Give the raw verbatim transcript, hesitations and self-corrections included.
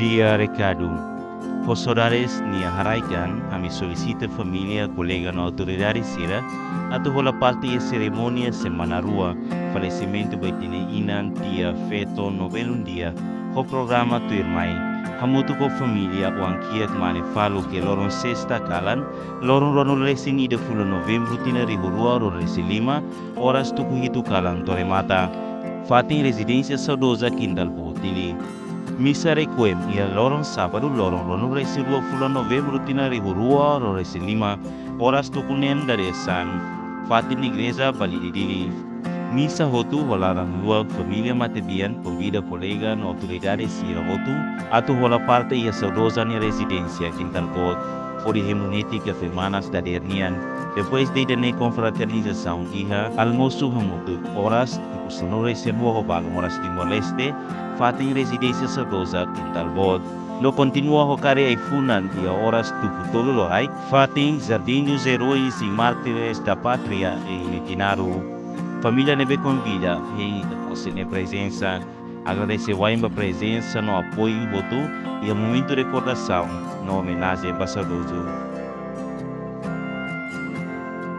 Di'ak, rekadu. Ho saudades nia haraik-an, ami solisita família, kolega no autoridade sira atu hola parte iha serimónia semana rua falesimentu ba ita-nia inan, tia, feto no belun di'ak, ho programa tuirmai. Hamutuk ho família, Oan-Kiak Mane Faluk iha loron sesta kalan, loron ruanulu resin ida fulan Novembru tinan rihun rua ruanulu resin lima, oras tuku hitu kalan to'o remata, fatin rezidénsia saudoza Kintal Boot, Dili. Misa requiem iha loron sábadu, loron ruanulu resin rua fulan Novembru tinan rihun rua ruanulu resin lima, oras tuku neen dadeer-saan, fatin igreja Balide, Dili. Misa hotu ho laran luak, família matebian konvida kolega no autoridade sira hotu atu hola parte iha saudoza nia rezidénsia Kintal Boot, hodi hemu netik kafé manas dadeer nian. Depois de ida-ne'e, konfraternizasaun iha almosu hamutuk oras tuku sanulu resin rua ho balun oras Timor-Leste, fatin rezidénsia saudoza Kintal Boot. No kontinua ho karik ai-funan iha oras tuku tolu loraik, fatin Jardim dos Heróis e Mártires da Pátria em Metinaro. Família ne'ebé konvida hein ita-boot sira-nia prezensa. Agradese wa'in ba prezensa no apoiu hotu iha momentu rekordasaun no omenajen ba saudozu.